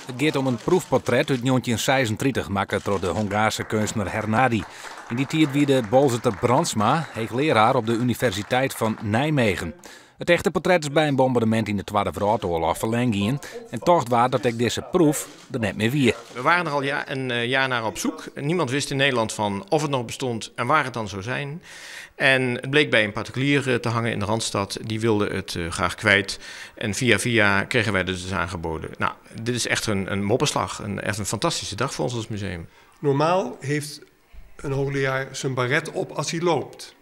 It giet om in proefportret út 1936, makke troch de Hongaarske keunstner Hernádi. Yn dy tiid wie de Boalserter Brandsma heechlearaar op de Universiteit fan Nijmegen. It echte portret is by in bombardemint yn de Twadde Wrâldoarloch ferlern gien en tocht waard dat ek dizze proef der net mear wie. We waren er al een jaar naar op zoek. Niemand wist in Nederland van of het nog bestond en waar het dan zou zijn. En het bleek bij een particulier te hangen in de Randstad. Die wilde het graag kwijt. En via via kregen wij het dus aangeboden. Nou, dit is echt een moppenslag. Echt een fantastische dag voor ons als museum. Normaal heeft een hoogleraar zijn baret op als hij loopt.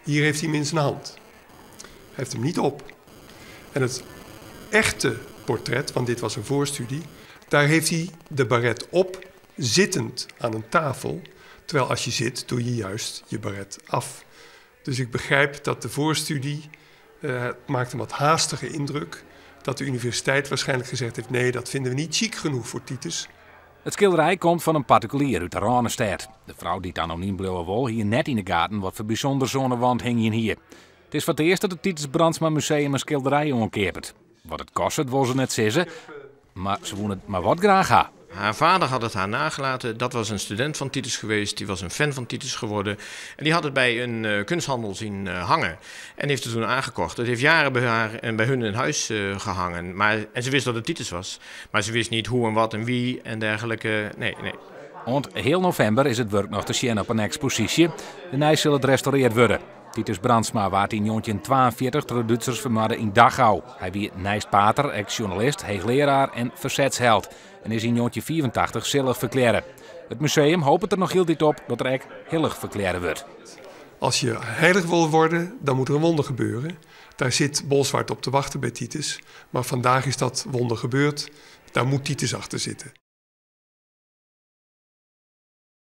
Hier heeft hij hem in zijn hand. Hij heeft hem niet op. En het echte portret, want dit was een voorstudie, daar heeft hij de baret op, zittend aan een tafel. Terwijl als je zit, doe je juist je baret af. Dus ik begrijp dat de voorstudie maakt een wat haastige indruk. Dat de universiteit waarschijnlijk gezegd heeft, nee, dat vinden we niet chic genoeg voor Titus. It skilderij komt fan in partikulier út de Rânestêd. De frou dy't anonym bliuwe wol, hie net yn 'e gaten wat foar bysûnders oan de wand hingjen hie. It is foar it earst dat it Titus Brandsma Museum in skilderij oankeapet. Wat it kostet wol se net sizze, mar se woe it mar wat graach ha. Haar vader had het haar nagelaten. Dat was een student van Titus geweest. Die was een fan van Titus geworden. En die had het bij een kunsthandel zien hangen. En heeft het toen aangekocht. Het heeft jaren bij haar en bij hun in huis gehangen. En ze wist dat het Titus was. Maar ze wist niet hoe en wat en wie en dergelijke. Nee, nee. Oant heal novimber is it wurk noch te sjen op in eksposysje. Dêrnei sil it restaurearre wurde. Titus Brandsma waard yn 1942 troch de Dútsers fermoarde yn Dachau. Hy wie neist pater, ek sjoernalist, heechlearaar en fersetsheld. En is yn 1985 sillich ferklearre. It museum hopet der noch hieltyd op dat er ek hillich ferklearre wurdt. Als je heilig wil worden, dan moet er een wonder gebeuren. Daar zit Bolsward op te wachten bij Titus. Maar vandaag is dat wonder gebeurd. Daar moet Titus achter zitten.